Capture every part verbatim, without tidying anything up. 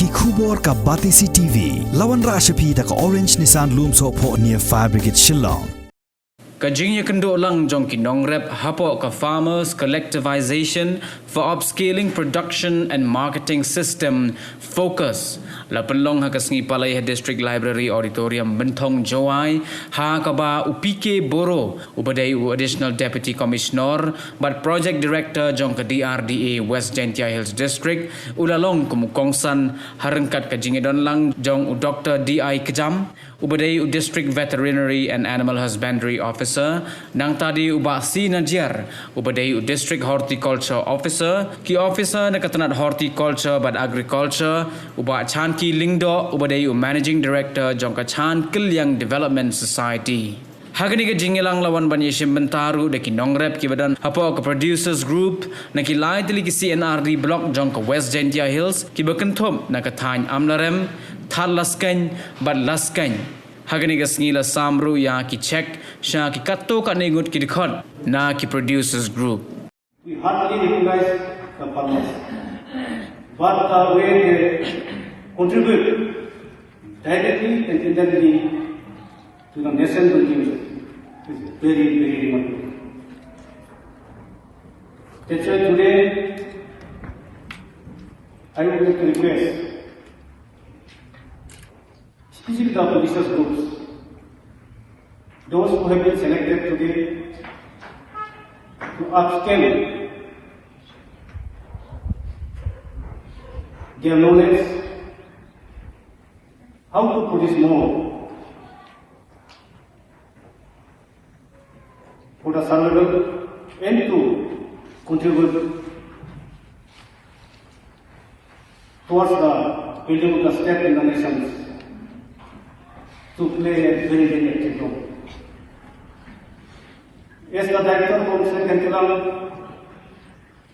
Ki khubor ka Batesi T V. La wanrah sha phi da ka Orange Nissan Lumsohphoh near Fire Brigade Shillong. Ka jingïakynduh lang jong ki nongrep hapoh ka Farmers Collectivization for Upscaling Production and Marketing System, FOCUS, la pynlong ha ka sngi Palei ha District Library Auditorium, Bynthong, Jowai, ha kaba u P K Boro, uba dei u Additional Deputy Commissioner bad Project Director jong ka D R D A West Jaintia Hills District, u la long kum u kongsan ha ryngkat ka jingïadon lang jong u Doctor D I Kjam, uba dei u District Veterinary and Animal Husbandry Officer, nangta dei u Bah C Najiar, uba dei u District Horticulture Officer, ki officer na ka tnat Horticulture bad Agriculture, u Bah Chanki Lyngdoh, uba dei u Managing Director jong ka Chan Kylliang Development Society. Ha kane ka jingïalang la wan ban ïashim bynta ruh da ki nongrep kiba don hapoh ka Producers Group na ki lai tylli ki C and R D Block jong ka West Jaintia Hills, kiba kynthup na ka thaiñ Amlarem, Thadlaskein bad Laskein. Ha kane ka sngi la sam ruh ïa ki cheque sha ki katto katne ngut ki dkhot na ki Producers Group. We hardly recognize the farmers, but the way they contribute directly and indirectly to the nation building is very, very remarkable. That's why today I would like to request, especially the producers groups, those who have been selected today to upscale their knowledge, how to produce more for the survival and to contribute towards the building of the state and the nations to play a very, very active role. As the director of Sri Kanchiram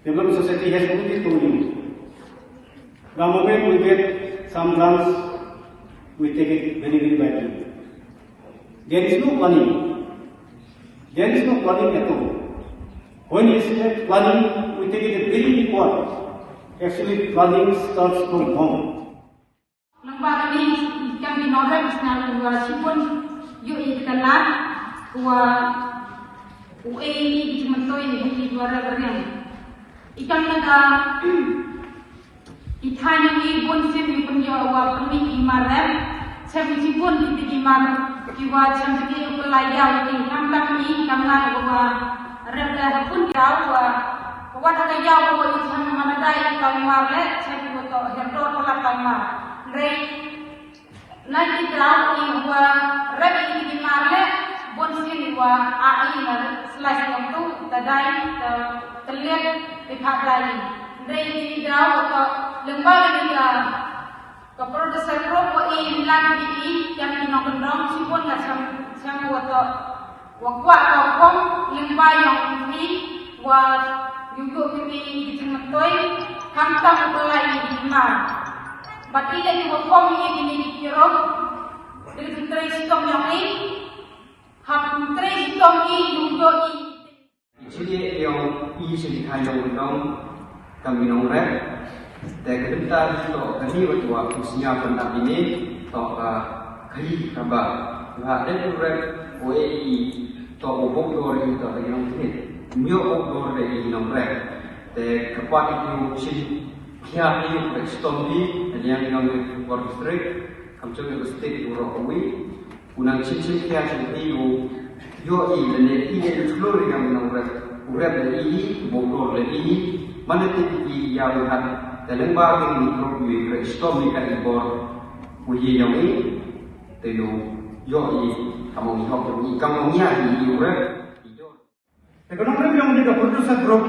Development Society has already told you, the moment we get some grants, we take it very, very lightly. There is no planning. There is no planning at all. When we say planning, we take it very important. Actually, planning starts from home. Lyngba kane, kam ki nongrep, nga ïohi ba shibun ïohi kita lad, wa u A E ki jingmyntoi ha ki nongrep riang. I kam na ka, i thaiñ jong ngi bun sien ki pynïoh wa pynmih ki mar rep, chem ki bun ki, ki mar, ki wa chem ki u pynlai ïaw ki, kam tam i kam na ka wa rep da bun ki daw wa, wa da ka ïaw wa i chem ma na dai ka mar le, chem ki wa to her dor ka la ka mar. Hynrei na ki daw i wa rep i ki mar le, bun sien i wa a i na slice jong tu, ta dai, ta, ta liat, i pha dai. Hynrei i daw wa to lyngba i ka, ka producer group wa i lan i i, kam ki nongkyndong, shibun ka chem, chem wa to, wa kwah ka form lyngba jong phi, wa ïoh ïoh phi ki jingmyntoi, khamtam u pynlai ki mar. Bad i lei ki wa form ïa kine ki group, dei ki trei shitom jong i, hap trei shitom i, ïoh ïoh i. Chilieh ïong i sha ki thaiñ jong u dong, kam ki nongrep. Te ka bynta jong to kane wat wa u sñiaw pyndap ine, to ka khaïi kaba ha dei u rep u e i, to u bok dor i, to ka nongkhnit. Myo bok dor i nongrep. Te ka pat i u shin khia i u rep stom i, ka liang i nongrep u bor district, kam chong i u state u rok u i. U nang chim chim khia chim i u ïoh i lane i ne u chlur i kam nongrep. U rep lane i i, u bok dor lane i i. Mane te i ïa u hat. Te lyngba ke i group i rep stom i ka i bor. U i ïong i. Te u ïoh i kam ong i hok i kam ong ïa i u rep. I dor. Te ka nongrim jong ngi ka producer group.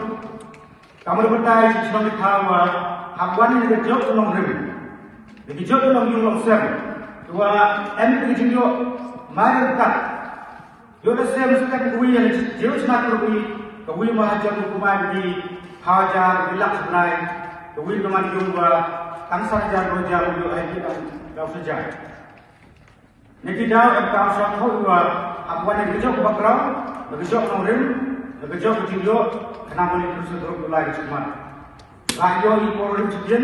Ka mut ba tai shi shnong ki thaw wa hap wan ïa ka jok ka nongrim. Ïa ka jok ka nongrim long sem. Wa em ka jingïoh mai ryngkat. Ïoh da sem sem ka wi ïa ka jingïoh shnat ka wi. Ka wi ma ha jok ka kumai ki hajar ki lak sebenai. Ka wi ka man yung wa tang sa hajar dua hajar ïoh ai ki tang dau sa hajar. Ngi ki daw em kam shong thaw iwa ap wan ngi ki jok background, ngi ki jok nongrim, ngi ki jok jingïoh, khnang ba ngi ki rusa drup ulai ki jingmat. Ba ïoh i por rim chitin,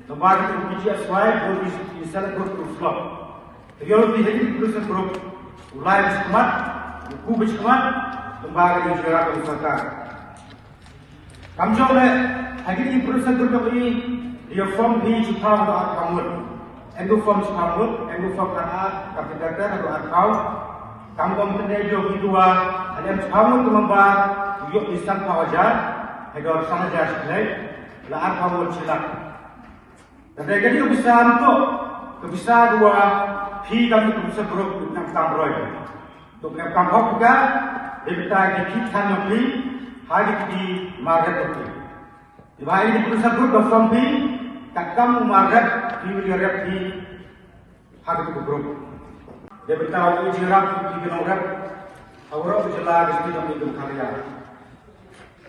namar ki ki ji aswai, bun ki select group to flop. Ïoh ki hei ki producer group, u lai bishkmat, u ku bishkmat, namar ki jira ka sorkar. Kam jong le, ha ki producer group ka i, ïa form phi chiphaw da ar phaw ngut. Em du form chiphaw ngut, em du form ar ar, ka phi da da ar phaw. Kam bom tene ïoh ki dua, ha em chiphaw ngut tu member, ïoh ki san phaw hajar, ha dor san hajar shi khlei, la ar phaw ngut shi lak. Ka dei ka dei ka pisa nto, ka pisa dua, phi kam ka pisa group, ka kam roi. To ka kam hok ka, dei bita ki phi than phi, ha ki phi market phi. Iba ini ka pisa group ka form phi, ka kam market, phi wi rep phi, ha ki group. Dei bita wi ji rap phi ki nong rep, ha waro jila ki phi dong ki dong karya.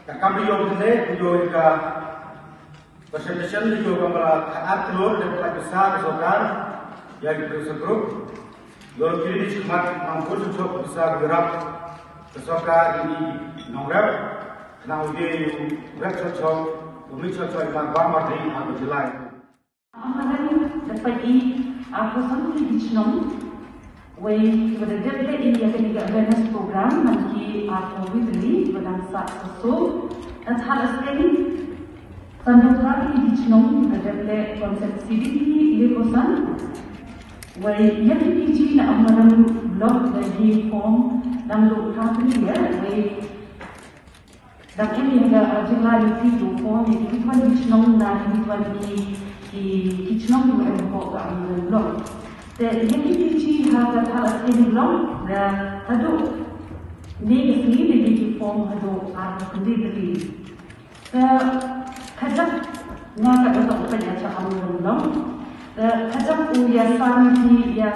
Ka kam ri yong ne, ri yong ka presentation ri yong ka bala ka atlor de ka pisa ka sorkar, ïa ki producer group. Yor kiri ni chikmat, ang pun chok pisa ka rap ka sorkar ini nong rep. Nang ude rep chok chok, umi chok chok ma ba ma dei ang jilai. Amaran da pagi aku samti di chnong. Wei, pada dep dep ini akan iga awareness program, nanti aku witri, pada sa sesu. Dan hal asli, sandok hari di chnong, pada dep dep konsep C D P, ini kosan. Wei, yang ini ji na amaran blog dari form, dan lu hari ya, wei, Da kini da jingla ni ki tu ko ni ki tuan ki chnong na ki tuan ki ki ki chnong tu em ko ka am lo. Te ye ki ki chi ha ka thala skin lo da hadu ni ki sni ni ki ki form hadu ar ka di di. Te kajak nga ka da to ka ya cha am lo. Te kajak u ya sa ni ki ya